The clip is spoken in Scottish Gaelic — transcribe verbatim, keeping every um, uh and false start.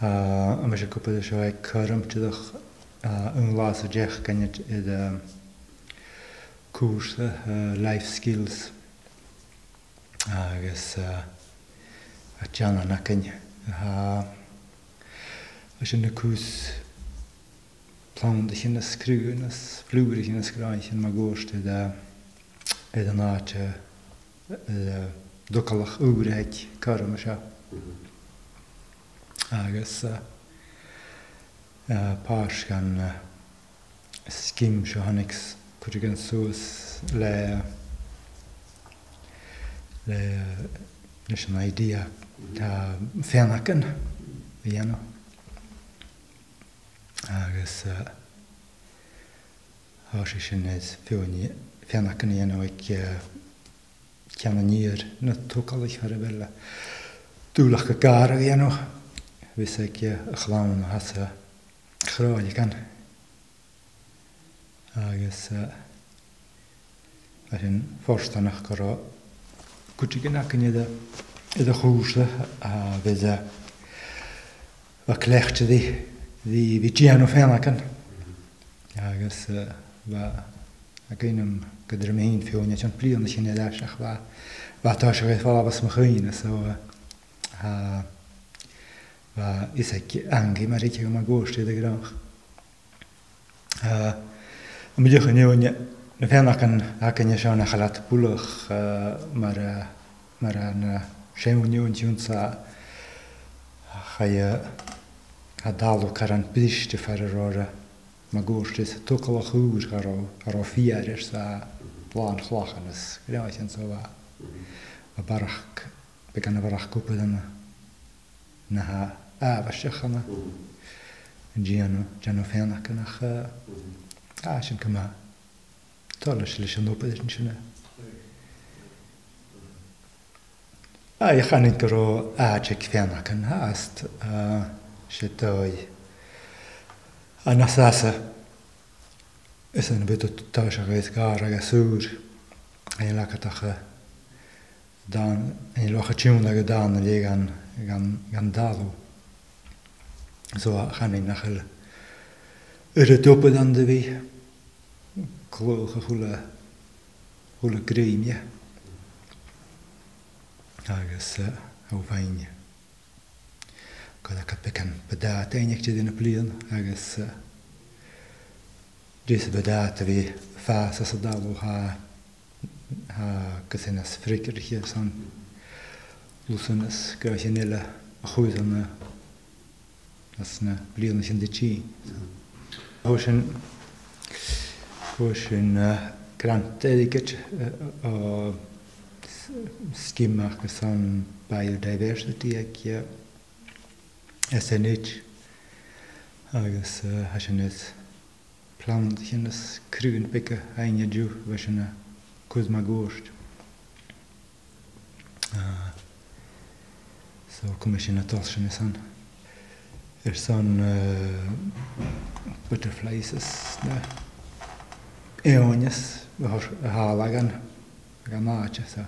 Tha mise ag obair an seo aig Cothrom, dìreach, eh, aon latha sa deich gun a deich, eh, cùrsa, eh, life skills agus, eh, a' dèanamh againn. Tha, tha sin a' cur planntaichean is craobhan is flùraichean is gràinnean mar gum b' eadh, eh, air an àite, eh, togalach ùr aig Cothrom an seo. Agus, eh, eh, pàirt dhen, eh, scheme seo thàinig s-, cuideigin suas le, le, leis an idea, eh, feannagan a dhèanamh. Agus, eh, thòisich sinn air feadhainn, feannagan a dhèanamh aig, eh, ceann an iar na togalaich far a bheil, eh, dùbhlachd a' ghàrraidh a dhèanamh. Bhios aig, eh, a' chlann a th' anns a' chròileagan. Agus, eh, bha sinn fortanach gun robh cuideigin againn air a', air a' chùrsa, a bha, eh, bha cleachdte ri, ri, ri dèanamh feannagan. Agus, eh, bha, tha cuimhn' agam gun do rinn mi fhìn feadhainn de na bliadhnaichean air ais, ach bha, bha tòiseachadh air falbh às mo chuimhne, so, eh, tha, bha fhios aig Angaidh mar a thig e mar gum b' eadh e a' ghràdh. Eh, am beachd-sa an-diugh, na feannagan againne seo nach eil iad buileach, eh, mar, eh, mar a tha na seann fheadhainn an-diugh, eh, chaidh, eh, an talamh caran briste far an robh, eh, mar gum b' eadh, is an togalach ùr, cha robh, cha robh feur air, 's a bha làn chlachan is gràinnean, so bha, bha barrachd, beagan a bharrachd obair ann na tha àbhaisteach ann an dèanamh, dèanamh feannagan, ach, eh, tha sin gu math toilichte leis an obair a tha sin. Aidh, chanainn gun robh àite aig feannagan fhathast, eh, 's e dòigh an àite às a, is ann a bhiodh tu a' tòiseachadh air gàrradh ùr, an leagadh tu, eh, dàn, an leagadh tu tionndaidh dàna leis gun, gun, gun talamh. So, chanainn nach eil uiread obair ann a bhith a' cladhach a h-uile, a h-uile grèim agus, eh, a bhith fhèin. Gu bheil beagan buntàta ann aig deireadh na bliadhna agus, eh, dè 's a bha buntàta a bhith a' fàs às an talamh, tha, tha cùisean nas freagarraiche airson lusan is gàirdeanan eile a chur ann an, anns na bliadhnaichean ri teachd. Fhuair sinn, fhuair sinn, eh, grant airgid, eh, o s-, scheme airson biodiversity aig, eh, S N H. Agus, eh, tha sin air planntaichean is craobhan beaga fhaighinn an-diugh, bha sin a' cur mun cuairt. Ah, so, cumaidh sinn a' dol sin airson, airson, eh, butterflies is na eòin is a thoirt, a thàladh dhan, dhan àite, so.